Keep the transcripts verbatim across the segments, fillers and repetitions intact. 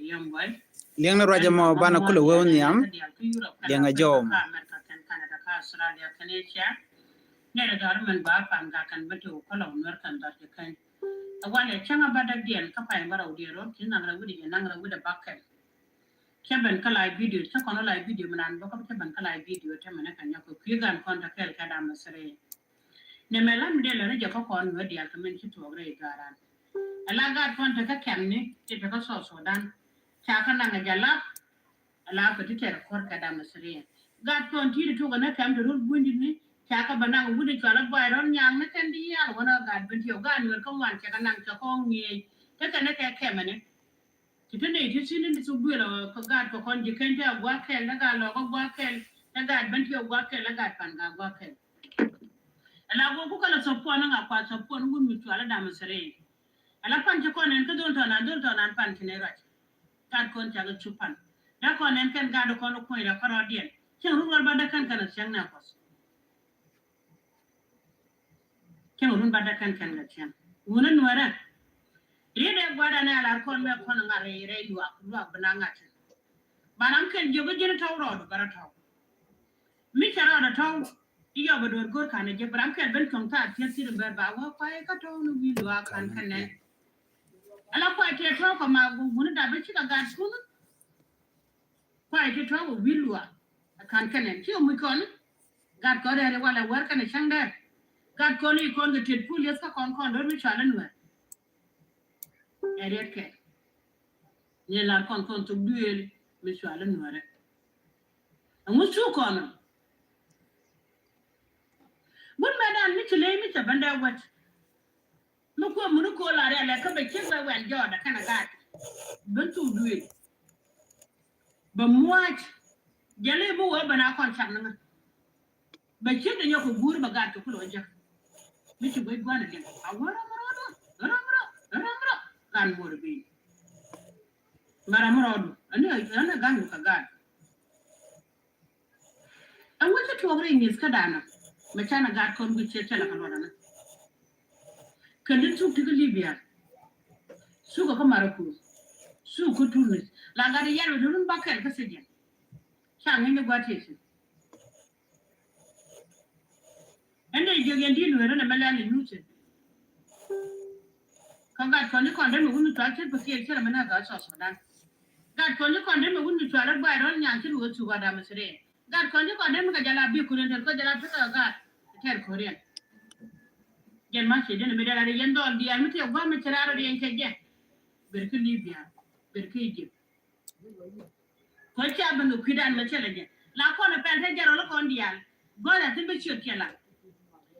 Liɛŋni ruac ɛmɔ banɛ kulɛ wee wä nhiam. Liɛŋ a jɔw mɔ. Nɛrɛ gɔ̱r mɛn ba pan ga kɛn bä ti wä kɔlɔ wä nuɛr kɛn dhɔr ti kɛn. Ɛ walɛ cäŋ a ba däk diɛn kä pay mɛ rɛw diɛn rot ti naŋ rɛw wi̱dɛ jɛ naŋ rɛw wi̱dɛ bak kɛn. Cä ben kä live video, cä kɔn live video mi nan bä kä cä ben kä live video te mɛnɛ kɛ nyɔk kɛ kui̱ gan kɔn te kɛl kɛ dam mɛ sere. Nɛ mɛ lam dee lɛ rɛ jɛ kä kɔn nuɛ dial kɛ mɛn ci tuɔk rɛ i garan. Ala gat kɔn te kä kɛmni ti te kä South Sudan. Ca kä naŋ a jalap. Ala kɛ ti tɛr kɔr kɛ dam mɛ sere. Gat kɔn ti ti tuɔk nɛ kɛm te rul bundi ni ca kä bɛ naŋ wuni cɔl a bɔy rɔn nyaŋ ni kɛn di yal wänä gat ben ti ɔ gat nuɛ kä wan cɛ kä naŋ cɛ kɔn ŋiɛc. Te kɛ ni kɛ kɛmɛ ni. Ti te nɛy ti thi̱n ni thok duël ɔ kä gaat kɛ kɔn ji̱ keny ti a gua̱a̱k kɛl, te gaat lɔɔk kä gua̱a̱k kɛl, te gaat ben ti a gua̱a̱k kɛl, te gaat pan gaa gua̱a̱k kɛl. Ala guɔ ku kɛ la thop puɔn ŋa kua thop puɔn wun mi cual a dam sere. Ala pan ci kɔn ɛn kä dhol tɔnan, dhol tɔnan pan ci nɛ ruac. Gaat kɔn cak cu pan. Da kɔn ɛn kɛn gaat kɔn kuɔ̱ny la kärɔɔdiɛn. Cieŋ run wal ba da kɛn kɛn a thiäŋ nɛ kuɔth. Cieŋ run ba däk kɛn kɛn kɛ cieŋ. Wunä nuɛrɛ. Riet ɛ gua̱dan ɛ lar kɔn mɛ kɔn ŋa̱r rɛy rɛy luak, luak bi na ŋa̱t. Ba ram kɛn jiök ji̱n tɔw rɔɔdu bärä tɔw. Mi cɛ rɔɔdu tɔw. I̱ yɔp ɛ duɔr go̱r ka̱n ɛ ji̱ ba ram kɛn ben cuɔ̱ŋ thaar tiɛth ti̱t ɛ bɛr ba wä kuay kä tɔw ni wi̱i̱ luak ka̱n kɛn nɛ. Ala kuay tiɛt tɔw kɛ ma wunä dap bi cikɛ gat kun. Kuay ti tɔ̱ wä wi̱i̱ luaak. Ɛ ka̱n kɛnɛ ci ɔ muc kɔn. Gat kɔn rɛɛri walɛ wär kɛnɛ cäŋ dɛr. Gat kɔn i̱ kɔn kɛ tet pul yeth kä kɔn kɔn do̱r mi cual inuɛr. Ɛ riɛt kɛ ni lar kɔn kɔn thok duëël mi cual inuɛrɛ. Ɛŋu cu kɔn ɔ? Gun mɛ dan mi ci ley mi cɛ bändɛ wät. Mi kuɛ muni ko̱o̱l a rialɛ kä bɛ ciek bɛ wɛl jɔɔdɛ kɛnɛ gaat. Bä thuk duëël. Bɛ muac. Jɛli mi wee bɛ na kɔn cak ni ŋä. Bɛ ciek dɛ nyɔk kɛ guur bɛ gaat kɛ kulɛ wä jek. Mi ci guec gua̱n a liŋ a wä ram rɔɔdu ram rɔ ram rɔ. Gan muɔr bi mɛ ram rɔɔdu ani ani gan kɛ gaat. Ɛŋu ci tuɔɔk rɛy ŋi̱th kä danɔ mɛ canɛ gaat kɔn gui̱c cɛ cɛ lɛ kɛ luɔtdɛ ni. Kɛn di thuk ti kä Libya. Thuk kä Maroko. Thuk kä Tunis la gat di yɛn wä di run bakɛl kä sijin. Ca ŋi̱n di gua̱t tiesi. Ɛn dee jiök yɛn di nueerä nɛ mɛ lɛl ni nyuuth cin. Kä gat kɔn di kɔn dee mi wun mi cual cir pɛ kiɛk cir mɛ nɛ gat South Sudan. Gat kɔn di kɔn dee mi wun mi cual rɛ guay rɔl nyan cir wä thuk a dam Israel. Gat kɔn di kɔn dee mi kɛ jala bi Korean tɛr kɔ jala tekɛ gat tɛr Korean. Jɛn ma ci dee ni mi dee la di yɛn dhɔl diaal mi tëë gua̱a̱m mi ci raar ɔ di yɛn cɛ jɛ. Ber kä Libya, ber kä Egypt. Kɔ ca ben kɛ kui̱dan mɛ cɛ lɛ jɛ la kɔn ɛ pɛl te jɛ rɔl kɔn diaal. Gɔl ɛ ti bi ciöt cɛ la.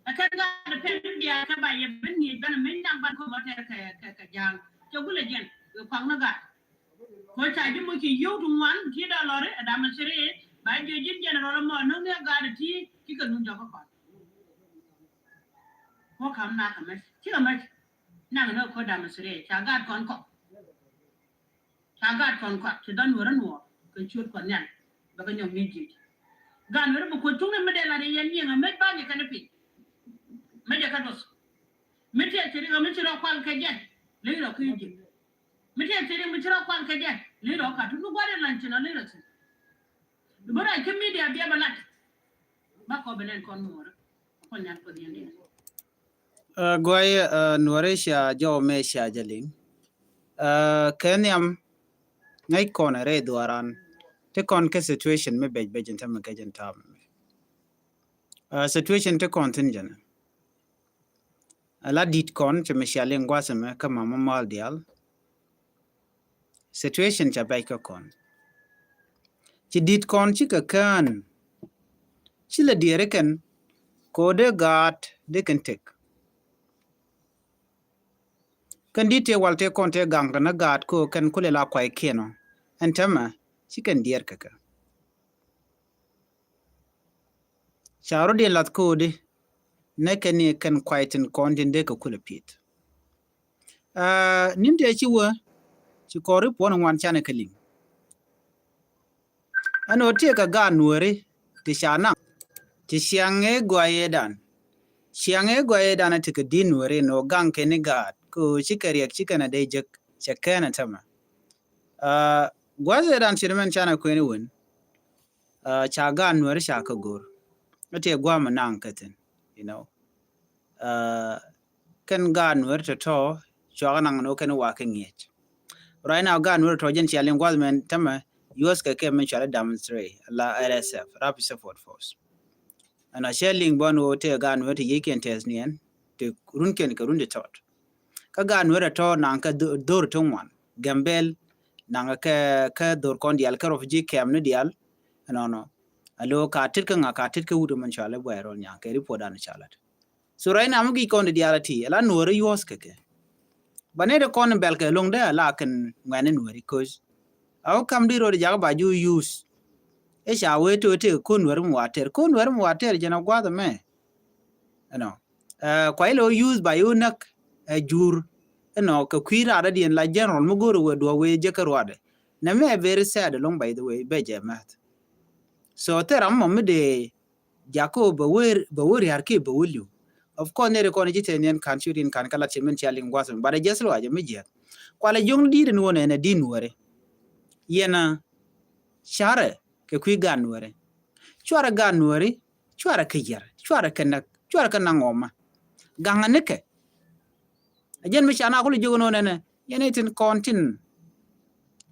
Ɛ kɛn gaat ɛ pɛl bi diaal kɛ ba yɛ ben ŋi̱i̱c ben ɛ mi naŋ ban kɔn mɔ tɛr kɛ kɛ kɛ ja̱a̱ŋ cɛ gulɛ jɛn kɛ kuaŋ ni gaat. Kɔ ca ji̱ moc ci yio̱w ti ŋuan ti dɔlɔri ɛ dam ɛ siri ba jiö ji̱n jɛn rɔl mɔ no̱ŋ ni ɛ gaat ɛ ti ci kɛ nun jɔk kä kɔn. Kɔ kam nak ɛ mɛc cikɛ mɛc. Naŋ ni ɛ kɔ dam ɛ siri ca gaat kɔn kɔ. Ca gaat kɔn kɔak ci dhɔn nuɔrä nuɔɔr kɛ ciöt kɔn nhial. Bɛ kɛ nyɔk ni jiec gaat nuɔrä bi kuoth cuŋni mi dee lat yɛn nyiŋ a mec ba jɛ kɛn piny. Mec jɛ kä duɔth mi tiɛth ci rik a mi ci rɔ kual kɛ jɛ. Ley rɔ kä jiec mi tiɛth ci rik mi ci rɔ kual kɛ jɛ. Ley rɔ kä tut mi gua̱r in lan ci nɔ ley rɔ thi̱n. Bi bä rac kä media bia bɛ lat. Ba kɔ bi nɛn kɔn nuɔrä kɔn nyan kɔn yɛn diɛn. Ɛ guay ɛ nuɔri cia jɔw mɛ cia jɛ liŋ. Ɛ kɛ nhiam ŋäc kɔn ɛ rɛy dhuaran ti kɔn kɛ situation mi bec bec in tämɛ kɛ jɛn tam. Ɛ situation ti kɔn thin jɛn ɛ la dit kɔn cɛ mi cia liŋ gua̱th ɛmɛ kä mama mal dial. Situation ca bɛc kä kɔn. Ci dit kɔn cikɛ kään. Ci lɛ diɛɛri kɛn kɛ ɣöö dee gaat dee kɛn tëk. Kɛn dit tëë wal tëë kɔn tëë gaŋ tɛn ɣä gaat kɛ ɣöö kɛn kulɛ la kuay kiɛn ɔ. Ɛn täämɛ ci kɛn diɛɛr kɛ kɛ. Ca rɔ diɛn lath ko̱o̱di nɛ kɛn ni kɛn kuay tin kɔn tin dee kɛ kulɛ pi̱i̱th. Aa, ni̱n tëë ci wä ci kɔr i̱ puɔ̱n ŋuan canɛ kɛ liŋ. Ɛn ɣöö tëëkɛ gaat nuääri ti ca naŋ ci ciaŋ ëë gɔaa yëëdan. Ciaŋ ëë gɔaa yëëdan ɛ tekɛ di̱t nuääri ɛn ɣöö gaŋ kɛn i̱ gaat kɛ ɣöö cikɛ riɛk cikɛn ɛ dee jek cɛ kɛn ɛ tämɛ. Uh, gua̱th ëë dan cin mɛn canɛ kuɛni wen. Uh, ca gaat Nuɛri ca kä go̱r. Ɛ tëë gua̱a̱m naŋ kä thi̱n, you know. Uh, kɛn gaat Nuɛri tɔ̱tɔ̱ cuakɛ naŋ ni wä kɛn wa kɛ ŋi̱eec. Right now gaat Nuɛri tɔ̱tɔ̱ jɛn cia liŋ gua̱th mɛn tämɛ U S kɛ kɛ mɛn cualɛ Diamond Three la R S F, Rapid Support Force. Ɛn a cɛ liŋ bɔn wä tëë gaat Nuɛri ti yiëëkiɛn tɛth niɛn ti runkiɛn kɛ run ti tɔt. Kä gaat Nuɛri tɔ̱ naŋ kä dho-, dhor ti ŋuan, Gambel, naŋ kä, kä dhor kɔn diaal kä refugee camp ni diaal. Ɛnɔnɔ. Alo ka tit kä ŋa, ka tit kä wut mɛn cualɛ buay rɔl nyaŋ kɛ report dan cualɛ. So right now mi gi̱i̱c kɔn di diaal a ti ala Nuɛri yuɔth kɛ kɛ. Ba nɛy ti kɔn bɛl kɛ loŋdɛ ala kɛn ŋuɛni Nuɛri, 'cause a wä kam di rɔ di jakä ba ju use. Ɛ ca wee ti wee ti kɛ ko̱n Nuɛri mi wa tɛr, ko̱n Nuɛri mi wa tɛr jɛn a gua̱th ɛmɛ. Ɛnɔ. Ɛ, kua ilɛ wä use ba iwä näk, ɛ, jur. Ɛnɔ, kɛ kui̱ raadä diɛn la general mi go̱o̱r wee duɔ wee jɛ kä ruadɛ. Nɛ mɛ very sad along, by the way, bɛ jɛ mɛth. So thil ram mɔ mi dee jakä wä bɛ wee, bɛ wee riar kiɛ bɛ wee liw. Of course nɛy ti kɔn ji̱ tɛn yɛn ka̱n ciöt in ka̱n kä lat cɛ min cia liŋ gua̱th mi, but ɛ jɛ thil wa jɛ mi jiɛth. Kualɛ jiɔkni di̱i̱t in wä nɛnɛ di̱i̱t Nuɛri. Yɛn a carɛ kɛ kui̱ gaat Nuɛri. Cuarɛ gaat Nuɛri, cuarɛ kɛ yɛr, cuarɛ kɛ näk, cuarɛ kɛ naŋ ɣɔma. Gaŋɛ nikɛ. A jɛn mi ca na kul jiök ni wä nɛnɛ, yɛn i̱ tin kɔn tin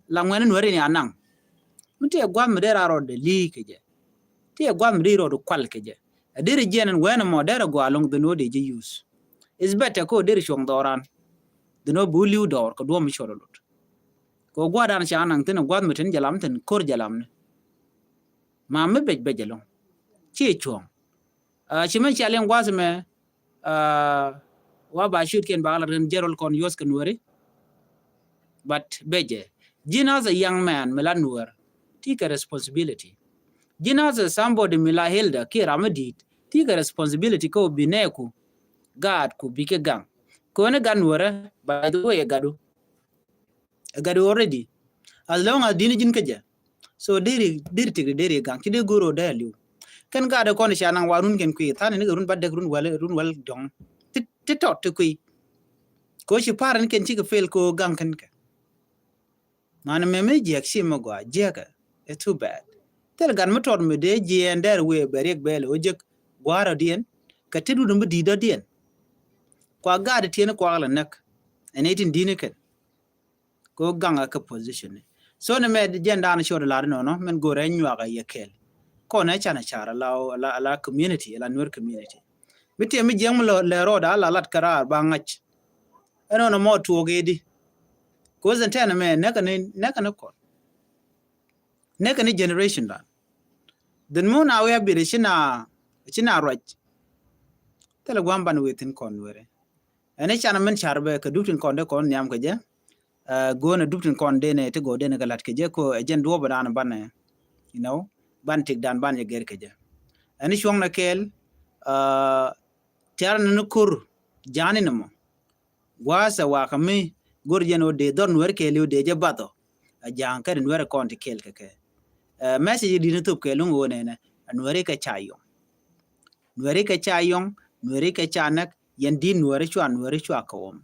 la ŋuɛni Nuɛri ni a naŋ. Mi ti ɛ gua̱th mi dee ra rɔɔdɛ li̱i̱ kɛ jɛ. Ti ɛ gua̱th mi dee rɔɔdɛ kual kɛ jɛ. A deri jiɛn ɛn wɛn ɛmɔ derɛ gɔaa loŋ dhin wä dee jɛ use. It's better kɛ wä deri cuɔ̱ŋ dhɔran. Dhin wä bi wä li̱w dɔɔr kɛ duɔ̱ɔ̱m mi cuɔt ɛ lot. Kɛ wä gua̱th dan ca naŋ thin ɛ gua̱th mi tin jɛ lam thin ko̱r jɛ lam ni. Ma mi bec bec ɛlɔ̱ŋ. Ci cuɔ̱ŋ. Ah, ci mɛn cia liŋ gua̱th mɛ, ah, wa ba ciötkiɛn ba lat kɛn general kɔn yuɔth kɛ Nuɛri. But becɛ. Ji̱n as a young man mi la Nuɛr, ti kɛ responsibility. Ji̱n as a somebody mi la elder kiɛ ram mi di̱i̱t, ti kɛ responsibility kɛ wä bi nɛɛku gaatku bikɛ gaŋ. Kɛ wä ni gat Nuɛrɛ, by the way, ɛ gatdu. Ɛ gatdu already. As long as di̱n ji̱n kä jɛ. So deri, deri tik deri gaŋ, ci dee go̱o̱r wä dee liw. Kɛn gaat kɔn ca naŋ wa run kɛn kui̱, tha̱a̱n ni kɛ run ba dek run wäl, run wäl dɔ̱ŋ. Ti, ti tɔt ti kui̱. Ko ci par ni kɛn cikɛ fail ko gaŋ kɛn kɛ. Man mɛ mi jiɛk ci mi gɔaa, jiɛkɛ. It's too bad. Thil gat mi tɔt mi dee jiɛɛn dɛr wee bɛ riɛk bɛɛl wä jek gua̱a̱r ɔ diɛn. Kɛ ti dut mi di̱i̱t ɔ diɛn. Kua gaat tiɛn kuak lɛ näk. Ɛn itin di̱n kɛn. Ko gaŋ a kä position ni. So ni mɛ jɛn dan ciot lar nɔnɔ, mɛn go̱rɛ nyuak a yɛ kɛl. Kɔn ɛ canɛ car ala, ala, ala community, ala Nuer community. Mi tiɛ mi jiɛŋ mi lɛ rɔɔd ala lat kɛ raar ba ŋa̱c. Ɛn nɔnɔ mɔ tuɔk ɛ di. Ko zɛn tɛn mɛ nɛkɛ ni, nɛkɛ ni kɔn. Nɛkɛ ni generation dan. Dhin mun a wee a bir ci na, ci na ruac. Thilɛ guam ban wee thin kɔn were. Ɛn i̱ canɛ min car bɛ kɛ dup tin kɔn dee kɔn nhiam kɛ jɛ. Ɛ, go̱o̱nɛ dup tin kɔn dee nɛ ti gɔɔ dee nɛ kɛ la̱t kɛ jɛ ko ɛ jɛn duɔ̱ɔ̱p dan banɛ, you know, ban tik dan ban jɛ gɛr kɛ jɛ. Ɛn i̱ cuɔ̱ŋnɛ kɛɛl, ɛ, tiarɛ ni ni ko̱r ja̱a̱ni ni mɔ. Gua̱a̱sɛ wakä mi go̱r jɛn wä dee dhɔr Nuɛr kɛɛli wä dee jɛ bathɔ. Ɛ ja̱a̱ŋ kɛn Nuɛr kɔn ti kɛɛl kɛ kɛ. Ɛ, message di̱t ni thop kɛɛl wä nɛnɛ, ɛ Nuɛri kɛ ca yɔŋ. Nuɛri kɛ ca yɔŋ, Nuɛri kɛ ca näk, yɛn di̱t Nuɛri cua Nuɛri cua kɛ wɔm.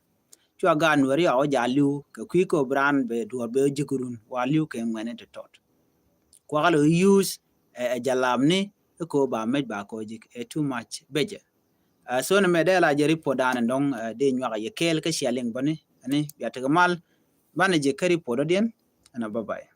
Cua gaat Nuɛri a wä ja li̱w, kɛ kui̱ kɛ wä bi raan bɛ duɔ̱ɔ̱r bɛ wä ji̱ kɛ run, wa li̱w kɛ ŋuɛni ti tɔt. Kuakä lɛ wä use, ɛ, ɛ jalamni, ɛ kɛ wä ba mec ba kɛ wä ji̱, ɛ too much becɛ. Ɛ, so ni mɛ dee la jɛ report dan ɛn dɔ̱ŋ, ɛ, dee nyuak a yɛ kɛɛl kä cia liŋ bäni, ɛni bia tekɛ mal, banɛ jɛ kä report dɔ̱diɛn, ɛn a bye bye.